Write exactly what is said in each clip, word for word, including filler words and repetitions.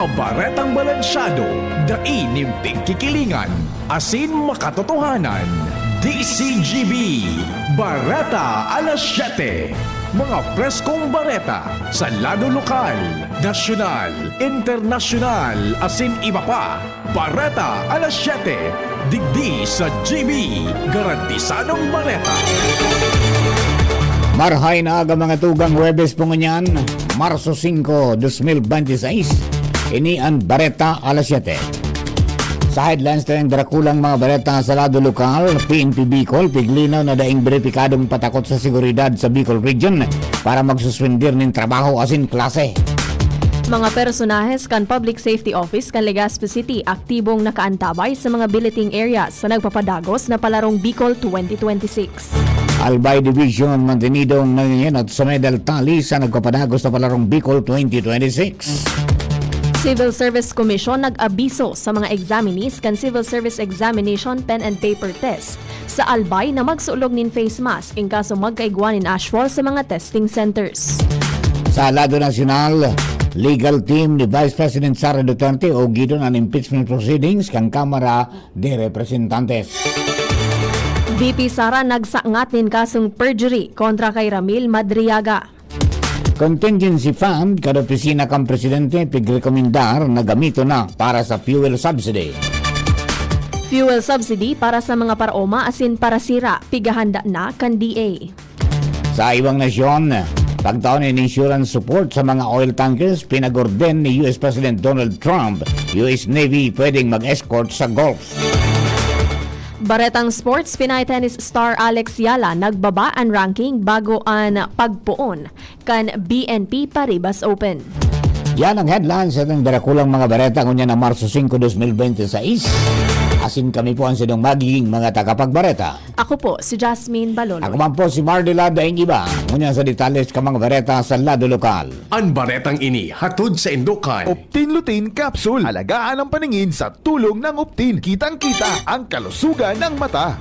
Baretang balansyado, dai nin pigkikilingan, asin makatotohanan. D C G B, Bareta alas siyete. Mga preskong bareta sa lado lokal, nasyonal, internasyonal, asin iba pa. Bareta alas siyete, digdi sa G B, garantisadong bareta. Marhay na aga, mga tugang. Huwebes po ngunyan, Marso singko, dos mil bente seis. Ini an Bareta alas siyete. Sa headlines tayong drakulang mga bareta sa lado lokal, P N P Bicol, piglinaw na daing beripikadong patakot sa seguridad sa Bicol Region para magsuspender nin trabaho asin klase. Mga personahes kan Public Safety Office kan Legazpi City aktibong nakaantabay sa mga billeting areas sa nagpapadagos na palarong Bicol twenty twenty-six. Albay Division mantenidong nangingenot sa medal tali sa nagpapadagos na palarong Bicol twenty twenty-six. Civil Service Commission nag-abiso sa mga examinees kan Civil Service Examination Pen and Paper Test sa Albay na magsulog nin face mask in kaso magkaigwa nin ashfall sa mga testing centers. Sa lado nasyonal, legal team ni Vice President Sara Duterte ogido na an impeachment proceedings kan Kamara de Representantes. V P Sara nagsangat nin kasong perjury kontra kay Ramil Madriaga. Contingency Fund, kada opisina kan presidente, pigrekomendar na gamiton na para sa fuel subsidy. Fuel subsidy para sa mga paraoma asin parasira, pigahanda na kan D A. Sa ibang nasyon, pagtao nin insurance support sa mga oil tankers, pinag-orden ni U S President Donald Trump, U S Navy pwedeng mag-escort sa Gulf. Baretang sports, Pinay tennis star Alex Yala nagbaba an ranking bago an pagpoon kan B N P Paribas Open. Yan ang headlines sa ating darakulang mga bareta ngunyan na Marso singko, dos mil bente seis. Asin kami po ang sinong magiging mga tagapagbareta. Ako po si Jasmine Balolo. Ako man po si Mardela Daing Iba. Ngunyan sa detalles kan mga bareta sa lado lokal. An baretang ini hatod saindo kan Optin Lutein Capsule. Alagaan ang paningin sa tulong ng Optin. Kitang-kita ang kalusugan ng mata.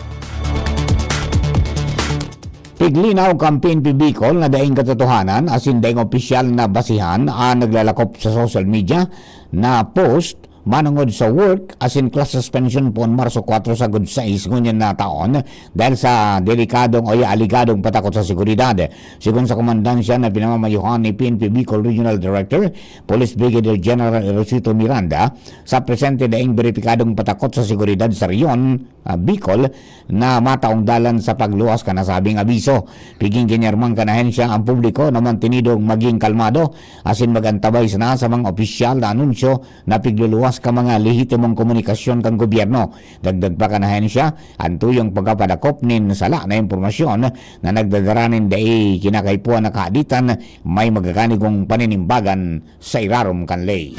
Piglinaw kan P N P Bicol na daing katotohanan asin daing opisyal na basihan an naglalakop sa social media na post manongod sa work asin class suspension poon Marso kwatro sagkod sais ngunyan na taon dahil sa delikadong o ya aligadong patakot sa seguridad. Sigon sa komandansya na pinamamayuhan ni P N P Bicol Regional Director, Police Brigadier General Erosito Miranda, sa presente daing beripikadong patakot sa seguridad sa rehiyon, ah, Bicol, na mataong dalan sa pagluwas kan nasabing abiso. Pigin-ginirman kan ahensya ang publiko na mantenidong maging kalmado asin mag-antabay sana sa mga opisyal na anunsyo na pigluluwas kan mga lehitimong komunikasyon kan gobyerno. Dagdag pa kan ahensya, an tuyang pagkapadakop nin sala na impormasyon na nagdadara nin dai kinakaipuhan na kahaditan may magakanigong paninimbagan sa irarom kan ley.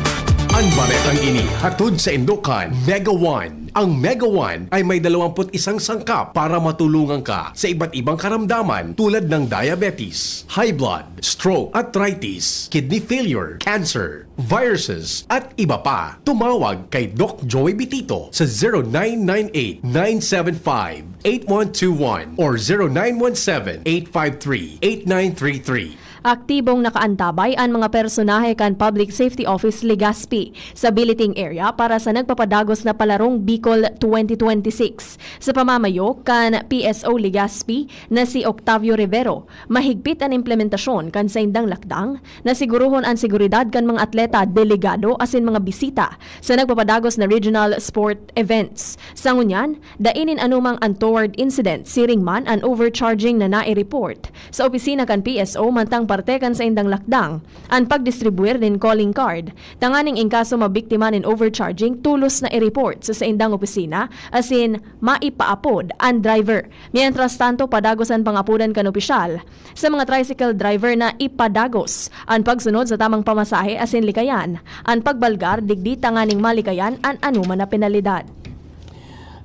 An baretang ini hatod saindo kan Mega One. Ang Mega One ay may dalawampu't isang sangkap para matulungan ka sa iba't ibang karamdaman tulad ng diabetes, high blood, stroke, arthritis, kidney failure, cancer, viruses, at iba pa. Tumawag kay Doc Joey Bitito sa zero nine nine eight, nine seven five, eight one two one or zero nine one seven, eight five three, eight nine three three. Aktibong nakaantabay an mga personahe kan Public Safety Office Legazpi sa billeting area para sa nagpapadagos na palarong Bicol twenty twenty-six. Sa pamamayo kan P S O Legazpi na si Octavio Rivero, mahigpit an implementasyon kan saindang lakdang na sigurohon an seguridad kan mga atleta, delegado asin mga bisita sa nagpapadagos na regional sport events. Sa ngunyan, dai nin anumang untoward incident, siring man an overcharging na nai-report sa opisina kan P S O mantang parte kan saindang lakdang an pagdistribuir nin calling card, tanganing in kaso mabiktima nin overcharging, tolos na i-report sa saindang opisina asin maipaapod an driver. Mientras tanto, padagos an pangapodan kan opisyal sa mga tricycle driver na ipadagos an pagsunod sa tamang pamasahe asin likayan an pagbalgar digdi tanganing malikayan an anoman na penalidad.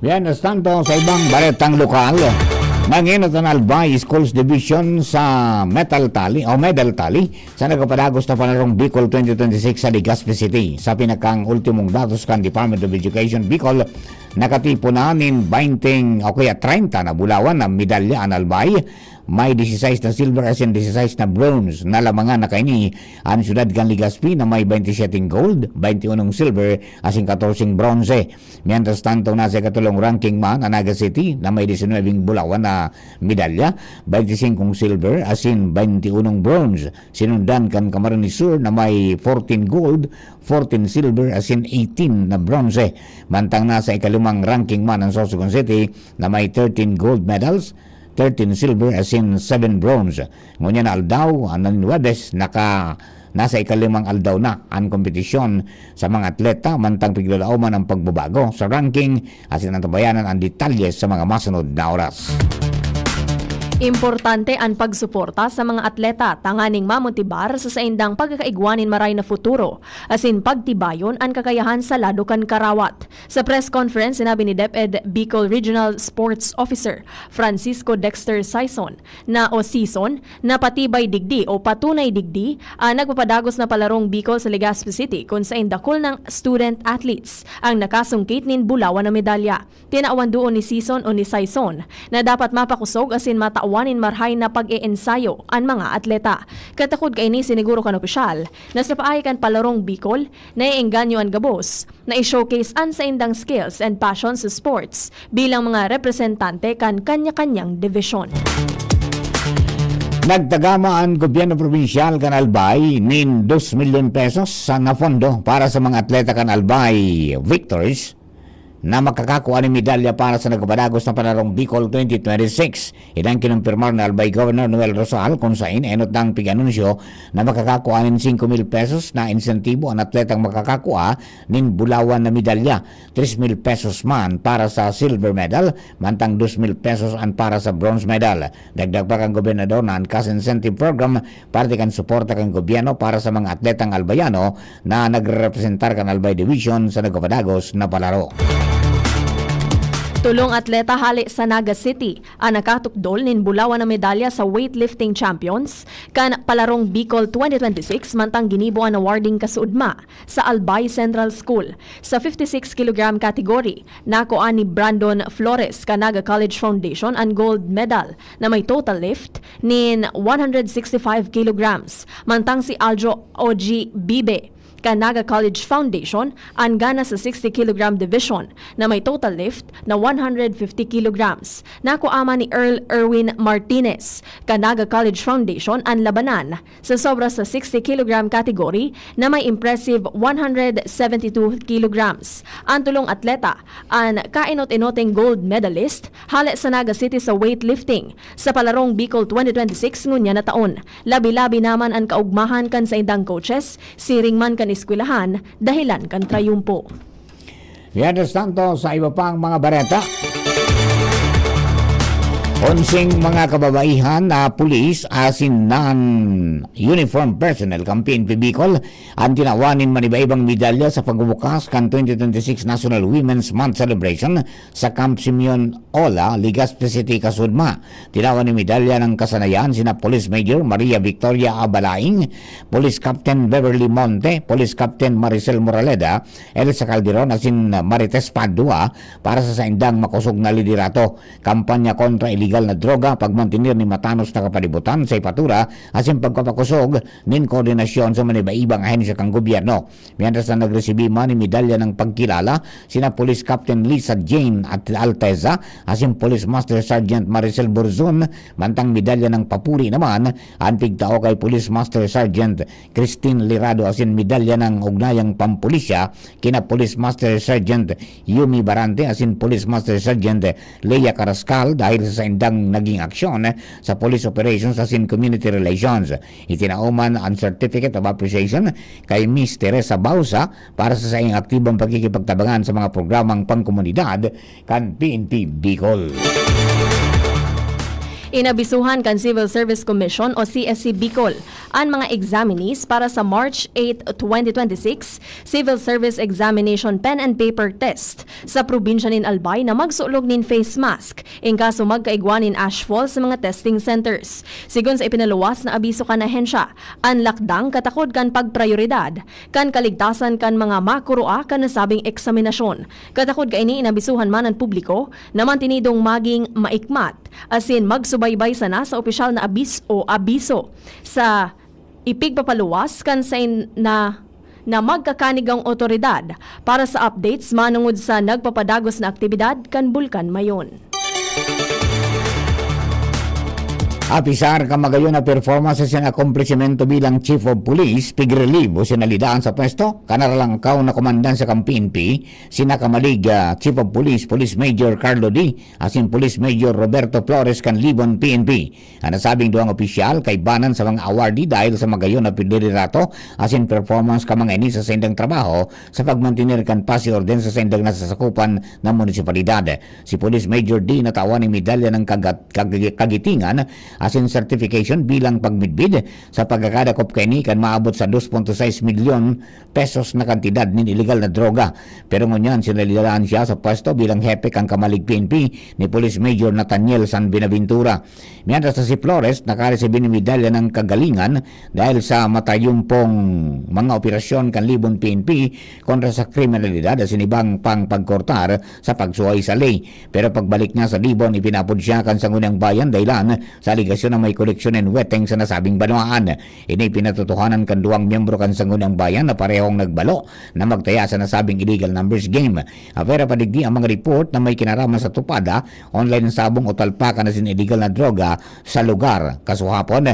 Mientras tanto, sa ibang baretang lokal, nangenot an Albay Schools Division sa metal tali o medal tali sa nagpapadagos na Panarong Bicol twenty twenty-six sa Legazpi City. Sa pinakang ultimong datos kan Department of Education Bicol, Nakatipon na nin baynte o kaya treinta na bulawan na medalya an Albay. May disisais na silver asin disisais na bronze. Nalamangan na kaini an siyudad kan Legazpi na may baynte siyete gold, baynte unong silver asin katorseng bronze. Mientras tanto, nasa ikatulong ranking man an Naga City na may disinwebeng bulawan na medalya, baynte singkong silver asin baynte unong bronze. Sinundan kan Camarines Sur na may fourteen gold, fourteen silver asin eighteen na bronze. Mantang nasa ikalimang ranking man an Sorsogon City na may thirteen gold medals, thirteen silver asin seven bronze. Ngunyan na aldaw, an Huwebes, naka, nasa ikalimang aldaw na an kompetisyon sa mga atleta, mantang piglalauman ang pagbabago sa ranking asin antabayanan ang detalye sa mga masunod na oras. Importante an pagsuporta sa mga atleta tanganing mamotibar sa saindang pagkakaigwa nin maray na futuro asin pagtibayon an kakayahan sa lado kan karawat. Sa press conference, sinabi ni DepEd Bicol Regional Sports Officer Francisco Dexter Sison na o Sison na patibay digdi o patunay digdi an nagpapadagos na palarong Bicol sa Legazpi City, kun sain dakul nang student athletes ang nakasungkit nin bulawan na medalya. Tinawan duon ni Sison o ni Sison na dapat mapakosog asin matawan nin marhay na pag-eensayo an mga atleta. Katakod kaini, siniguro kan opisyal na sa paagi kan palarong Bicol, naiengganyo an gabos na i-showcase an saindang skills and passion sa sports bilang mga representante kan kanya-kanyang dibisyon. Nagtagama an gobyerno probinsyal kan Albay nin dos milyon pesos sa na fondo para sa mga atleta kan Albay Victors na makakakua nin medalya para sa nagpapadagos na Palarong Bicol twenty twenty-six. Iyan an kinumpirmar ni Albay Governor Noel Rosal, kun sain enot nang pig-anunsyo na makakakua nin singko mil pesos na insentibo an atletang makakakua nin bulawan na medalya. Tres mil pesos man para sa silver medal, mantang dos mil pesos an para sa bronze medal. Dagdag pa kan gobernador na an cash incentive program parte kan suporta kan gobyerno para sa mga atletang Albayano na nagrerepresentar kan Albay Division sa nagpapadagos na palaro. Tolong atleta hale sa Naga City an nakatukdol nin bulawan na medalya sa weightlifting champions kan Palarong Bicol twenty twenty-six, mantang ginibo an awarding kasuodma sa Albay Central School. Sa fifty-six kilogram category, nakua ni Brandon Flores kan Naga College Foundation an gold medal na may total lift nin one hundred sixty-five kilograms, mantang si Aljo Oji Bibe kan Naga College Foundation an gana sa sixty kilogram division na may total lift na one hundred fifty kilograms. Nakua man ni Earl Erwin Martinez kan Naga College Foundation an labanan sa sobra sa sixty kilogram category na may impressive one hundred seventy-two kilograms. An tolong atleta, an kainot-inoting gold medalist hale sa Naga City sa weightlifting sa Palarong Bicol twenty twenty-six ngunyan na taon. Labi-labi naman an kaugmahan kan saindang coaches, siring man kan eskwelahan, dahelan kan trayumpo. Mientras tanto, sa iba pang mga bareta, onsing mga kababaihan na pulis asin non-uniform personnel kan P N P Bicol an tinawan nin manibaibang medalya sa pagbubukas kan twenty twenty-six National Women's Month Celebration sa Camp Simeon Ola, Legazpi City, kasuodma. Tinawan nin medalya ng kasanayan sina Police Major Maria Victoria Abalaing, Police Captain Beverly Monte, Police Captain Maricel Moraleda, Elsa Calderon asin Marites Padua para sa saindang makosog na liderato, kampanya kontra iligal na droga, pagmantener nin matanos na kapalibutan sa ipatura asin pagpapakosog nin koordinasyon sa manibaibang ahensya kan gobyerno. Mientras na nagresibi man nin medalya ng pagkilala sina Police Captain Lisa Jane at Alteza asin Police Master Sergeant Maricel Burzon, mantang medalya ng papuri naman an pigtao kay Police Master Sergeant Christine Lirado asin medalya ng ugnayang pampulisya kina Police Master Sergeant Yumi Barante asin Police Master Sergeant Lea Carrascal dahil sa saindang naging aksyon sa police operations asin community relations. Itinao man an Certificate of Appreciation kay Miss Teresa Bausa para sa saiyang aktibong pakikipagtabangan sa mga programang pangkomunidad kan P N P Bicol. Inabisuhan kan Civil Service Commission o C S C Bicol an mga examinees para sa March eight, twenty twenty-six Civil Service Examination Pen and Paper Test sa probinsya nin Albay na magsulog nin face mask in kaso magkaigwa nin ashfall sa mga testing centers. Sigon sa ipinaluwas na abiso kan ahensya, an lakdang katakod kan pagprayoridad kan kaligtasan kan mga makurua kan nasabing eksaminasyon. Katakod kaini, inabisuhan man an publiko na mantinidong maging maikmat asin magsubaybay sana sa opisyal na abis o abiso sa ipigpapaluwas kan sain na na magkakanigang otoridad para sa updates manungod sa nagpapadagos na aktibidad kan Bulkan Mayon. Apisar kan magayon na performance asin akomplisimento bilang Chief of Police, pig-relieve o sinalidaan sa pwesto kan naralangkaw na komandante kan P N P, sina kamalig, ah, Chief of Police, Police Major Carlo D. asin Police Major Roberto Flores kan Libon P N P. An nasabing duwang opisyal kaibanan sa mga awardee dahil sa magayon na liderato asin performance kan mga ini sa saindang trabaho sa pagmantener kan paz y orden sa saindang nasasakupan na munisipalidad. Si Police Major D natawan nin medalya ng kagat-, kag-, kagitingan asin certification bilang pagmidbid sa pagkakadakop kaini kan maabot sa dos punto sais milyon pesos na kantidad nin ilegal na droga. Pero ngunyan, sinalidalaan siya sa pwesto bilang hepe kan kamalig P N P ni Police Major Nathaniel San Buenaventura. Mientras na si Flores, nakaresibi nin medalya ng kagalingan dahil sa matayumpong mga operasyon kan Libon P N P kontra sa kriminalidad asin ibang pang pagkortar sa pagsuhay sa ley. Pero pagbalik niya sa Libon, ipinapod siya kan Sangguniang Bayan dahilan sa aligasyon na may koleksyon nin weteng sa nasabing banwaan. Ini pinatotohanan kan duwang miyembro kan Sangguniang Bayan na parehong nagbalo na magtaya sa nasabing illegal numbers game. Apwera pa digdi ang mga report na may kinaraman sa tupada, online na sabong o talpakan asin illegal na droga sa lugar. Kasuhapon,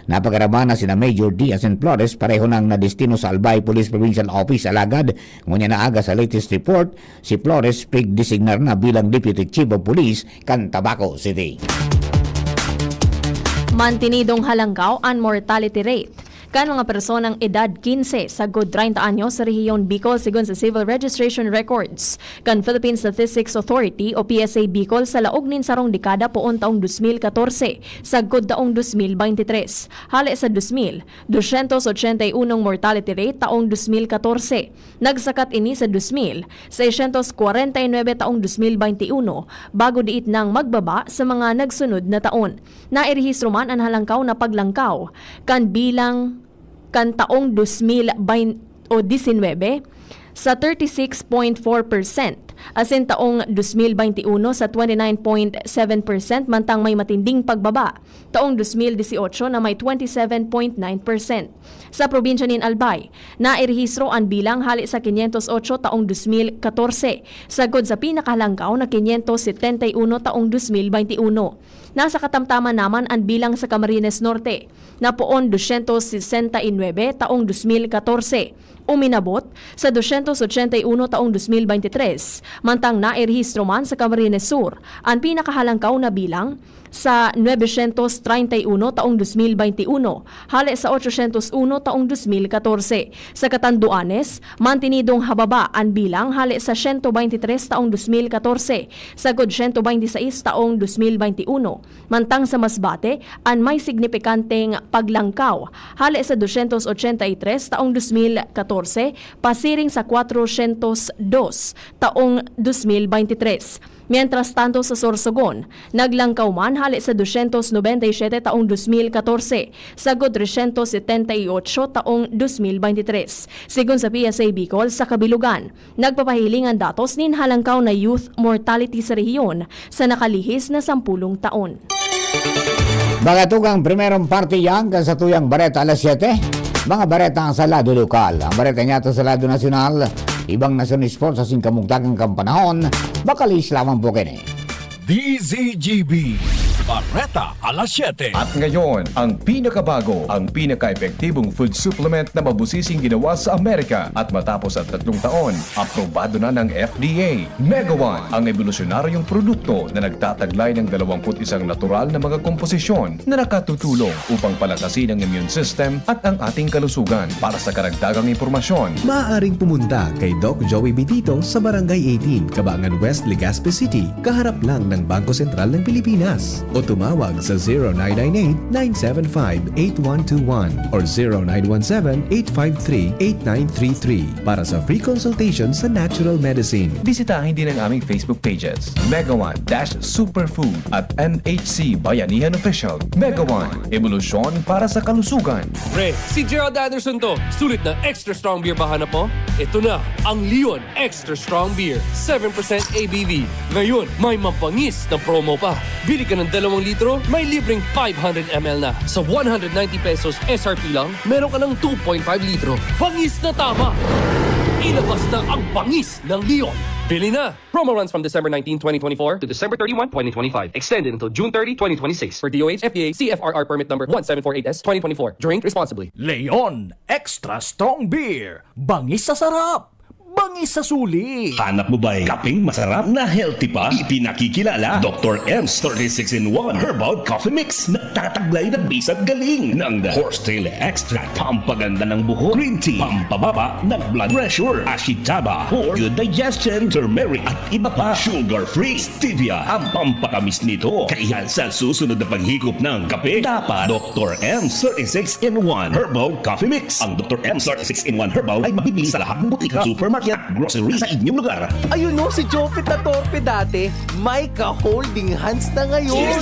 napagaraman na sina Major D asin Flores pareho nang nadestino sa Albay Police Provincial Office, alagad ngunyan na aga sa latest report, si Flores pigdesignar na bilang Deputy Chief of Police kan Tabaco City. Mantinidong halangkaw an mortality rate kan mga personang edad quince sagkod treinta anyos sa rehiyon Bicol, sigon sa Civil Registration Records kan Philippine Statistics Authority o P S A Bicol. Sa laog nin sarong dekada poon taong dos mil katorse sagkod taong dos mil baynte tres, hale sa dos mil dosyentos ochenta y unong mortality rate taong dos mil katorse. Nagsakat ini sa dos mil seiscientos kwarenta y nuebe taong dos mil baynte uno, bago diit nang magbaba sa mga nagsunod na taon. Nairehistro man an halangkaw na paglangkaw kan bilang kan taong dos mil baynte o disinwebe sa thirty-six point four percent, asin taong dos mil baynte uno sa twenty-nine point seven percent, mantang may matinding pagbaba taong dos mil dieciocho na may twenty-seven point nine percent. Sa probinsya nin Albay, nairehistro an bilang hale sa quinientos ocho taong dos mil katorse, sagkod sa pinakahalangkaw na quinientos setenta y uno taong dos mil baynte uno. Nasa katamtaman naman an bilang sa Camarines Norte, na poon dosyentos sesenta y nuebe taong dos mil katorse, uminabot sa dosyentos ochenta y uno taong dos mil baynte tres, mantang nairehistro man sa Camarines Sur an pinakahalangkaw na bilang sa nuebesyentos treinta y uno taong dos mil baynte uno, hale sa ochosyentos uno taong dos mil katorse. Sa Catanduanes, mantinidong hababa an bilang hale sa siyento baynte tres taong dos mil katorse, sagkod siyento baynte sais taong dos mil baynte uno. Mantang sa Masbate, an may signipikanteng paglangkaw, hale sa dosyentos ochenta y tres taong dos mil katorse, pasiring sa kwatrosyentos dos taong dos mil baynte tres. Mientras tanto, sa Sorsogon, naglangkaw man hale sa dosyentos nobenta y siyete taong dos mil katorse, sagkod tresyentos setenta y ocho taong dos mil baynte tres. Sigon sa P S A Bicol, sa kabilugan, nagpapahiling an datos nin halangkaw na youth mortality sa rehiyon sa nakalihis na sampulong taon. Mga tugang, primerong parte yan kan satuyang Bareta alas siyete. Mga bareta sa lado lokal. Ang bareta niyato sa lado nasyonal, ibang nasyon, sports asin kamugtakan kan panahon, baka lihis lamang po kini. D Z G B, Bareta alas siyete. At ngayon, ang pinakabago, ang pinaka-epektibong food supplement na mabusising ginawa sa Amerika at matapos ang tatlong taon, aprobado na ng F D A. Mega One, ang ebolusyonaryong produkto na nagtataglay ng dalawampu't isang natural na mga komposisyon na nakatutulong upang palakasin ang immune system at ang ating kalusugan. Para sa karagdagang impormasyon, maaaring pumunta kay Doc Joey Bitito sa Barangay eighteen, Cabangan West, Legazpi City, kaharap lang ng Bangko Sentral ng Pilipinas. O tumawag sa zero nine nine eight, nine seven five, eight one two one or zero nine one seven, eight five three, eight nine three three para sa free consultation sa natural medicine. Bisitahin din ang aming Facebook pages, Mega One dash Superfood at M H C Bayanihan Official. Mega One, ebolusyon para sa kalusugan. Pre, si Gerald Anderson to. Sulit na extra strong beer ba hanap mo? Ito na, ang Leon Extra Strong Beer, seven percent A B V. Ngayon, may mabangis na promo pa. Bili ka ng dalawang litro, may libreng five hundred M L na. Sa one hundred ninety pesos S R P lang, meron ka ng two point five litro. Bangis na tama! Ilabas na ang bangis ng Leon. Bili na! Promo runs from December nineteen, twenty twenty-four to December thirty-one, twenty twenty-five. Extended until June thirty, twenty twenty-six. For D O H, F D A, C F R R permit number one seven four eight S twenty twenty-four. Drink responsibly. Leon Extra Strong Beer. Bangis sa sarap. Bangis sa suli. Hanap mo ba'y kapeng masarap na healthy pa? Ipinakikilala, Doktor M's thirty-six in one Herbal Coffee Mix. Nagtataglay ng bisag galing ng horsetail extract, pampaganda ng buhok, green tea, pampababa ng blood pressure, ashitaba for good digestion, turmeric at iba pa. Sugar-free, stevia ang pampatamis nito. Kaya sa susunod na paghikop ng kape, dapat Doktor M thirty-six in one Herbal Coffee Mix. Ang Doktor M thirty-six in one Herbal ay mabibili sa lahat ng butika, supermarket at grocery sa inyong lugar. Ayun, no, si Jopit na torpe dati, may ka-holding hands na ngayon.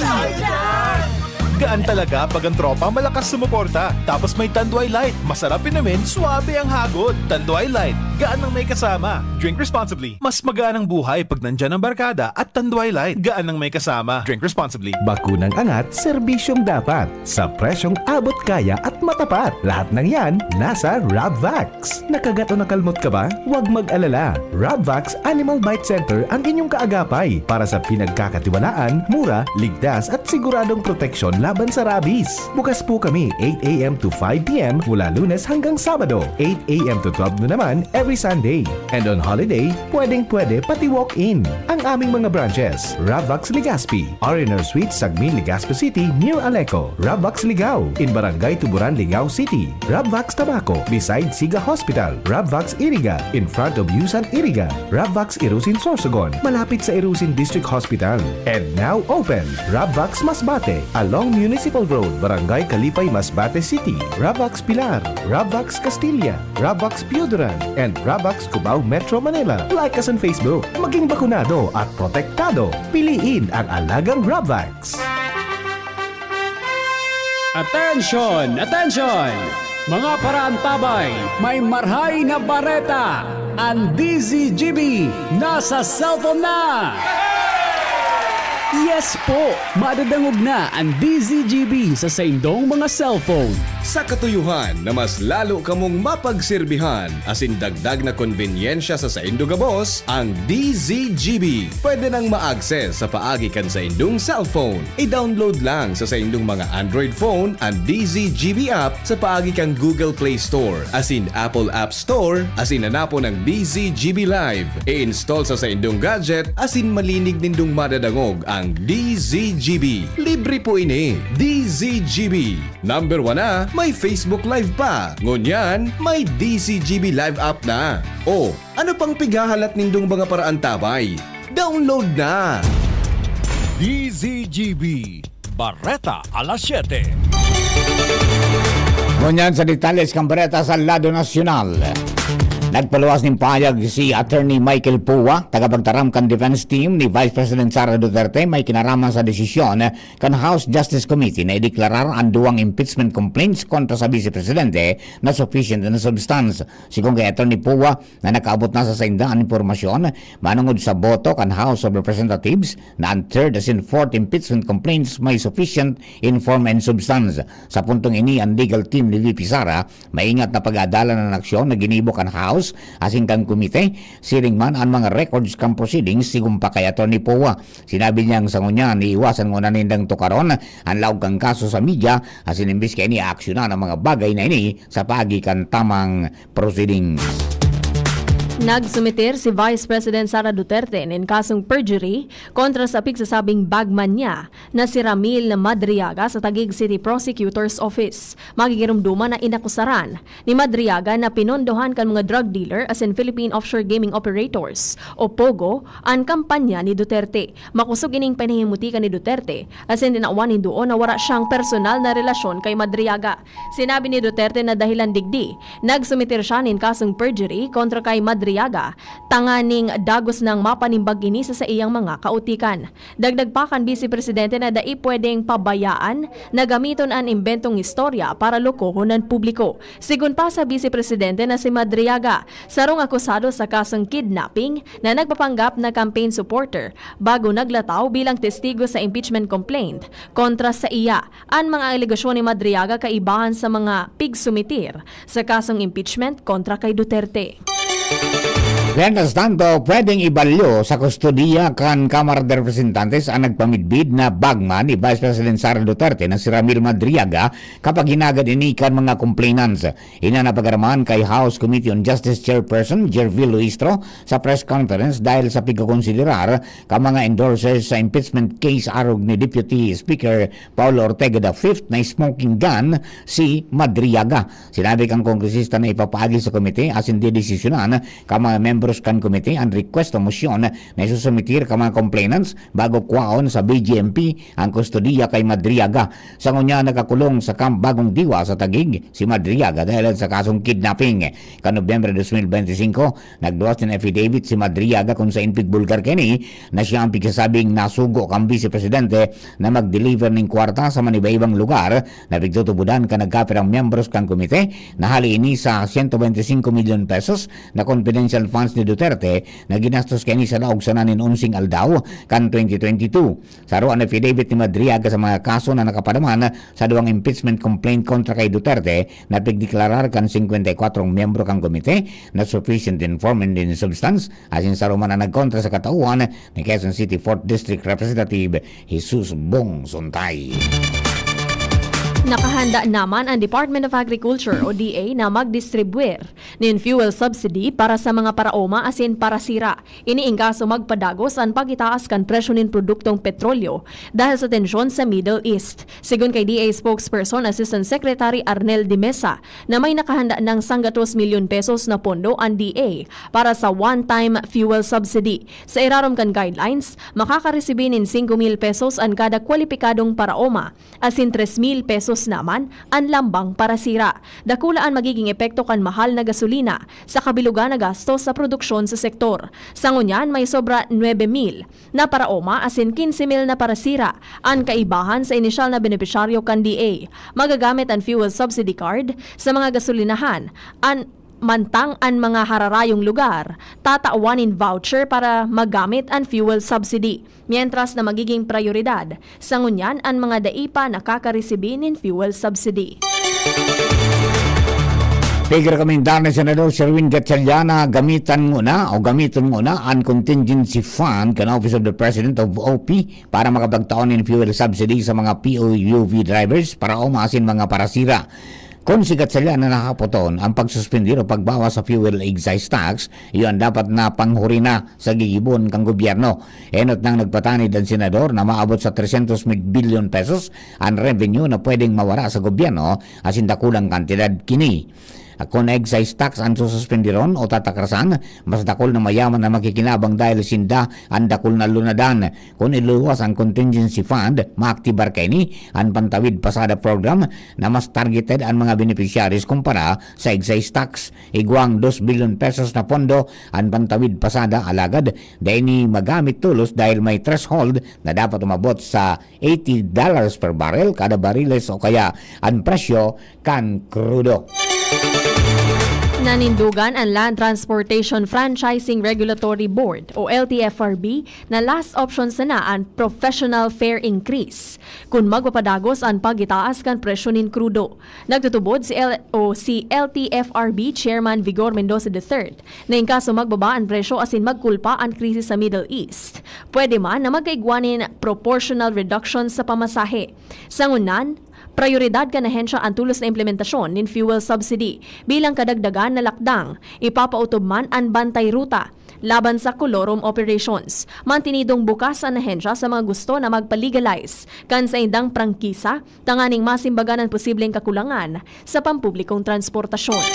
Gaan talaga pag ang tropa malakas sumuporta. Tapos may Tanduay Light. Masarap inumin, suabe ang hagod. Tanduay Light. Gaan ang may kasama. Drink responsibly. Mas magaan ang buhay pag nandyan ang barkada at Tanduay Light. Gaan ang may kasama. Drink responsibly. Bakunang angat, serbisyong dapat. Sa presyong abot kaya at matapat. Lahat ng yan, nasa Rabvax. Nakagat o nakalmot ka ba? Huwag mag-alala. Rabvax Animal Bite Center ang inyong kaagapay para sa pinagkakatiwalaan, mura, ligtas at siguradong proteksyon laban sa rabies. Bukas po kami eight a m to five p m mula Lunes hanggang Sabado, eight a m to twelve noon naman every Sunday. And on holiday, pwedeng-pwede pati walk-in. Ang aming mga branches, Rabvax Legazpi, R and R Suite, Sagmin, Legazpi City, near Aleco. Rabvax Ligao, in Barangay Tuburan, Ligao City. Rabvax Tabaco, beside Siga Hospital. Rabvax Iriga, in front of Yusan Iriga. Rabvax Irusin Sorsogon, malapit sa Irusin District Hospital. And now open, Rabvax Masbate, along Municipal Road, Barangay Kalipay, Masbate City. Rabvax Pilar, Rabvax Castilla, Rabvax Pioduran, and Rabvax Cubao, Metro Manila. Like us on Facebook. Maging bakunado at protektado. Piliin ang alagang Rabvax. Attention! Attention! Mga paraantabay, may marhay na bareta! Ang D Z G B nasa cellphone na! Yes po! Madadangog na ang D Z G B sa saindong mga cellphone. Sa katuyohan na mas lalo kamong mapagserbihan asin dagdag na konbenyensya sa saindo gabos, ang D Z G B pwede nang ma-access sa paagi kan saindong cellphone. I-download lang sa saindong mga Android phone an D Z G B app sa paagi kan Google Play Store asin Apple App Store asin hanapon ang D Z G B Live. I-install sa saindong gadget asin malinig nindong madadangog ang D Z G B. Libre po ini. D Z G B. Number one na, may Facebook Live pa. Ngunyan, may D Z G B Live app na. O, ano pang pighahalat nindong mga paraantabay? Download na! D Z G B, Bareta alas siyete. Ngunyan sa detalye kan bareta sa lado nasyonal. Nagpaluwas nin pahayag si Attorney Michael Pua, tagapagtaram kan defense team ni Vice President Sara Duterte, may kinaraman sa desisyon kan House Justice Committee na ideklarar an duwang impeachment complaints kontra sa Vice Presidente na sufficient in substance. Sigon kay Attorney Pua, na nakaabot na sa sainda an impormasyon manongod sa boto kan House of Representatives na an third asin fourth impeachment complaints may sufficient in form and substance. Sa puntong ini, an legal team ni V P Sara maingat na pag-aadalan an aksyon na ginibo kan House asin kan komite, siring man an mga records kan proceedings. Sigon pa kay Attorney Pua, sinabi niyang sa ngunyan, iiwasan ngona nindang tukaron an laog kan kaso sa media asin imbis kaini aaksyonan an mga bagay na ini sa paagi kan tamang proceedings. Nagsumiter si Vice President Sara Duterte nin kasong perjury kontra sa pigsasabing bagman niya na si Ramil Madriaga sa Taguig City Prosecutor's Office. Magigirumduman na inakusaran ni Madriaga na pinondohan kan mga drug dealer asin Philippine Offshore Gaming Operators o POGO an kampanya ni Duterte. Makosog ining pinahimutika ni Duterte asin tinawan nin duon na wara siyang personal na relasyon kay Madriaga. Sinabi ni Duterte na dahilan digdi, nagsumiter siya nin kasong perjury kontra kay Madriaga, tanganing dagos nang mapanimbag ini sa saiyang mga kautikan. Dagdag pa kan Bise Presidente na dai pwedeng pabayaan na gamiton an imbentong istorya para lokohon an publiko. Sigon pa sa Bise Presidente na si Madriaga, sarong akusado sa kasong kidnapping na nagpapanggap na campaign supporter bago naglataw bilang testigo sa impeachment complaint kontra sa iya. An mga alegasyon ni Madriaga kaibahan sa mga pigsumitir sa kasong impeachment kontra kay Duterte. Mientras tanto, pwedeng ibalyo sa kustodiya kan Kamara de Representantes an nagpamidbid na bagman ni Vice President Sara Duterte na si Ramil Madriaga kapag hinagad ini kan mga complainants. Ini an napag-araman kay House Committee on Justice Chairperson Gervil Luistro sa press conference dahil sa pagkokonsiderar kan mga endorsers sa impeachment case arog ni Deputy Speaker Paolo Ortega the fifth na smoking gun si Madriaga. Sinabi kan kongresista na ipapaagi sa komite asin didesisyonan kan mga membros kan komite an request o mosyon na isusumitir kan mga complainants bago kwaon sa B J M P ang kustodiya kay Madriaga. Sa ngunyan, nakakulong sa Camp Bagong Diwa sa Taguig si Madriaga dahil sa kasong kidnapping. Kan Nobyembre dos mil bente singko, nagluwas nin affidavit si Madriaga kung sain pigbulgar kaini na siya ang pigsasabing nasugo kan Bise Presidente na mag-deliver nin kwarta sa manibaibang lugar na pigtutubodan kan nagkapirang miyembros kan komite na hali ini sa siyento bente singko milyon pesos na confidential funds ni Duterte na ginastos kaini sa laog sana nin onseng aldaw kan twenty twenty-two. Saro an affidavit ni Madriaga sa mga kaso na nakapadaman sa duwang impeachment complaint kontra kay Duterte na pigdeklarar kan singkwenta y kwatro miyembro kan komite na sufficient in form and in substance, asin saro man an nagkontra sa katauhan ni Quezon City fourth District Representative Jesus Bong Suntay. Nakahanda naman ang Department of Agriculture o D A na magdistribwir nin fuel subsidy para sa mga paraoma asin parasira. Ini in kaso magpadagos an pag-itaas kan presyo nin produktong petrolyo dahil sa tensyon sa Middle East. Sigon kay D A spokesperson Assistant Secretary Arnel de Mesa na may nakahanda ng sanggatos milyon pesos na pondo an D A para sa one-time fuel subsidy. Sa irarom kan guidelines, makakaresibi nin singko mil pesos an kada kwalipikadong paraoma, asin tres mil pesos naman an lambang parasira. Dakula an magiging epekto kan mahal na gasolina sa kabilugan na gastos sa produksyon sa sektor. Sa ngunyan, may sobra nuebe mil na paraoma asin kinse mil na parasira an kaibahan sa inisyal na benepisyaryo kan D A. Magagamit an fuel subsidy card sa mga gasolinahan, an mantang an mga hararayong lugar tatawan nin voucher para magamit an fuel subsidy, mientras na magiging prayoridad sa ngunyan an mga dai pa nakakaresibi nin fuel subsidy. Pigrekomendar ni Senador Sherwin Gatchalian na gamitan nguna o gamiton nguna an contingency fund kan Office of the President of O P para makapagtao nin fuel subsidy sa mga P O U V drivers, paraoma asin mga parasira. Kun si Gatchalian na nahapoton, ang pagsuspindir o pagbawas sa fuel excise tax, iyo an dapat na panghuri na sa gigibon kan gobyerno. Enot nang nagpatanid ang senador na maabot sa tresyentos mil bilyon pesos ang revenue na pwedeng mawara sa gobyerno, asin dakulang kantidad kini. Kun excise tax ang sususpendiron o tatakrasan, mas dakul na mayaman na makikinabang dahil sinda ang dakul na lunadan. Kun iluwas ang contingency fund, maaktibar kaini an Pantawid Pasada Program na mas targeted ang mga beneficiaries kumpara sa excise tax. Igwang dos bilyon pesos na pondo an Pantawid Pasada, alagad dai ini magamit tolos dahil may threshold na dapat umabot sa eighty dollars per barrel kada bariles o kaya an presyo kan krudo. Nanindugan ang Land Transportation Franchising Regulatory Board o L T F R B na last option sana an professional fare increase kun magpapadagos an pag-itaas kan presyo nin krudo. Nagtutubod si L-, o si L T F R B Chairman Vigor Mendoza the third na in kaso magbaba an presyo asin magkulpa an krisis sa Middle East, pwede man na magkaigwa nin proportional reduction sa pamasahe. Sa ngunyan, Prayoridad kan ahensya an tolos na implementasyon nin fuel subsidy bilang kadagdagan na lakdang. Ipapautob man an bantay ruta laban sa colorum operations. Mantinidong bukas an ahensya sa mga gusto na magpa-legalize kan saindang prangkisa tanganing masimbagan an posibleng kakulangan sa pampublikong transportasyon.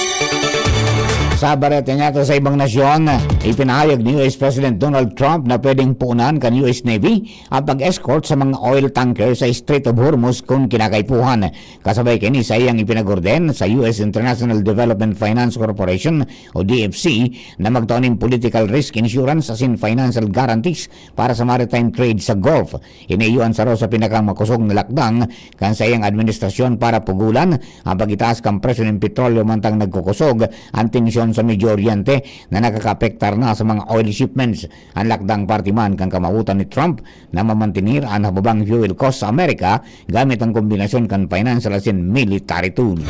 Sa bareta niya sa ibang nasyon, ipinahayag ni U S President Donald Trump na pwedeng puunan kan U S Navy ang pag-escort sa mga oil tanker sa Strait of Hormuz kung kinakaipuhan. Kasabay kaini, saiyang ipinag-orden sa U S International Development Finance Corporation o D F C na magtao nin political risk insurance asin financial guarantees para sa maritime trade sa Gulf. Ini iyo an saro sa pinakamakosog na lakdang kan saiyang administrasyon para pugolan ang pag-itaas kan presyo nin petrolyo mantang nagkukosog an tensyon sa Medio Oriente na nakakaapektar na sa mga oil shipments. An lakdang parte man kan kamawotan ni Trump na mamantenir an hababang fuel cost sa Amerika gamit ang kombinasyon kan financial asin military tool.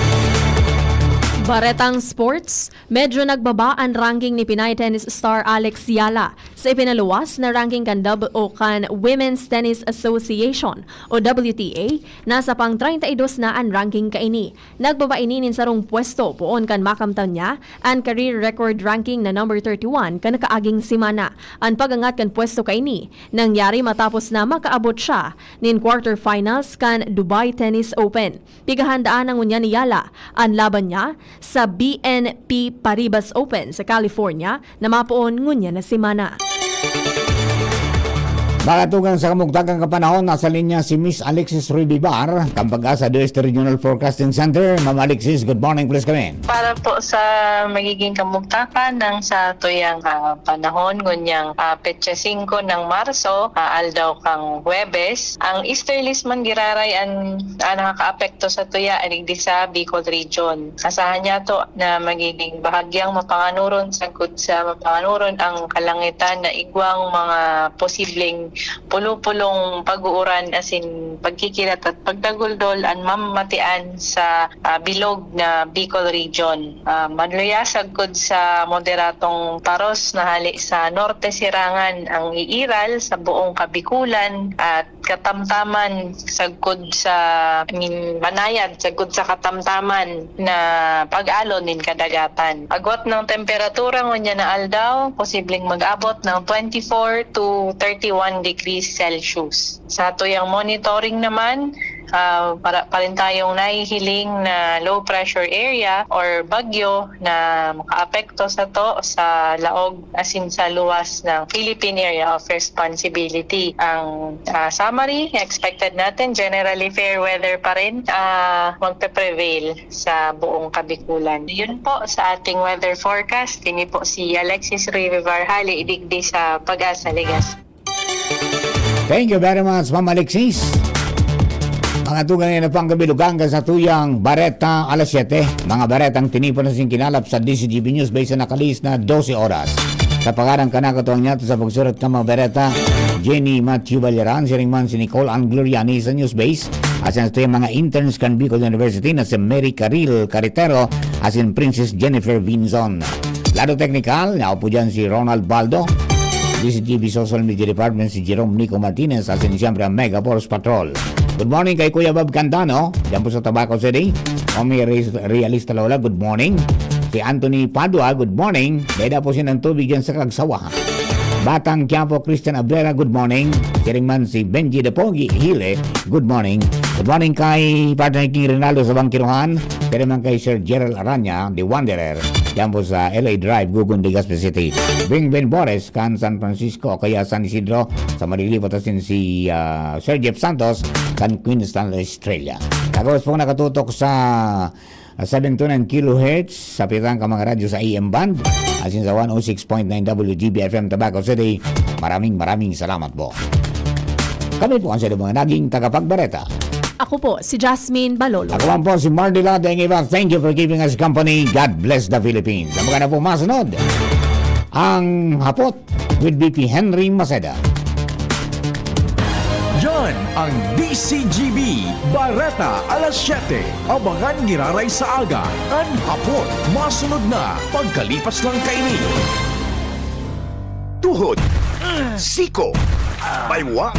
Baretang sports, medyo nagbaba an ranking ni Pinay tennis star Alex Yala sa ipinaluwas na ranking kan W o kan Women's Tennis Association o W T A. Nasa pang treinta y dos na an ranking kaini. Nagbaba ini nin sarong pwesto poon kan makamtan niya an career record ranking na number thirty-one kan nakaaging semana. An pag-angat kan pwesto kaini nangyari matapos na makaabot siya nin quarterfinals kan Dubai Tennis Open. Pighahandaan na ngunyan ni Yala an laban niya sa B N P Paribas Open sa California na mapoon ngunyan na semana. Makatugang sa kamugtagang kapanahon, nasa linya si Miss Alexis Ruy Bibar, kan Pag-asa Oeste Regional Forecasting Center. Ma'am Alexis, good morning, please come in. Para po sa magiging kamugtakan ng sa tuyang, ah, panahon, ngunyang, ah, petsa singko ng Marso, ah, aldaw kang Huwebes, ang easterlies man giraray an, ah, nakakaapekto sa tuya, digdi sa Bicol Region. Asahan niya to na magiging bahagyang mapanganoron, sagkod sa mapanganoron ang kalangitan na igwang mga posibleng pulo-pulong pag-uuran asin pagkikilat at pagdaguldol an mamatian sa, ah, bilog na Bicol Region. Ah, manluya sagkod sa moderatong paros na hali sa norte sirangan ang iiral sa buong Kabikulan at katamtaman sagkod sa, I mean, banayad sagkod sa katamtaman na pag-alon nin kadagatan. Agwat ng temperatura ngunyan na aldaw, posibleng mag-abot ng twenty-four to thirty-one degrees Celsius. Sa tuyang monitoring naman, ah, para, pa rin tayong nahihiling na low pressure area or bagyo na makaapekto sa to sa laog asin sa luwas ng Philippine Area of Responsibility. Ang, ah, summary, expected natin generally fair weather pa rin, ah, magpe-prevail sa buong Kabikulan. Yun po sa ating weather forecast. Ini po si Alexis Rivivar Hali, digdi sa Pag-asa, Legazpi. Thank you very much, Ma'am Alexis. Mga tugang na pang kabilugan kan sa tuyang Bareta alas siyete. Mga baretang tinipon na singkinalap sa D C G B News Base na nakalis na dose oras. Sa pangaran kan nakatuwang niya sa pagsurat kan mga bareta, Jenny Matthew Balyaran, siring man si Nicole Ann Gloriani sa News Base, asin sa tuyang mga interns kan Bicol University na si Mary Caril Carretero asin Princess Jennifer Vinzon. Lado teknikal, naapo diyan si Ronald Baldo. D C G B Social Media Department, si Jerome Nico Martinez, asin siyempre ang Mega Force Patrol. Good morning kay Kuya Bob Candano, diyan po sa Tabaco City. Omi Re-, Realista Lola, good morning. Si Anthony Padua, good morning. Deda po siya ng tubig dyan sa Kagsawa. Batang Quiapo, Christian Abrera, good morning. Siring man si Benji the Pogi Hile, good morning. Good morning kay Partner King Rinaldo sa Bangkiruhan. Siring man kay Sir Gerald Aranya, The Wanderer. Diyan po sa L A Drive, Gugun, Legazpi City. Bing Ben Bores, kan San Francisco, o kaya San Isidro, sa Malilipat asin si, ah, Sir Jeff Santos, kan Queensland, Australia. Tapos po nakatutok sa, ah, seven two nine kilohertz, sa pitang ka mga radyo sa A M band, asin sa one oh six point nine W G B F M Tabaco City. Maraming, maraming salamat po. Kami po ang sa mga naging tagapagbareta. Ako po, si Jasmine Balolo. Ako man po, si Mardy Ladeng Iba. Thank you for keeping us company. God bless the Philippines. Sa mga na po masunod, ang hapot with B P Henry Maceda. Yan ang D C G B, Bareta alas siyete. Abangan giraray sa aga, an hapot. Masunod na pagkalipas lang kaini. Tuhod, siko, baywa,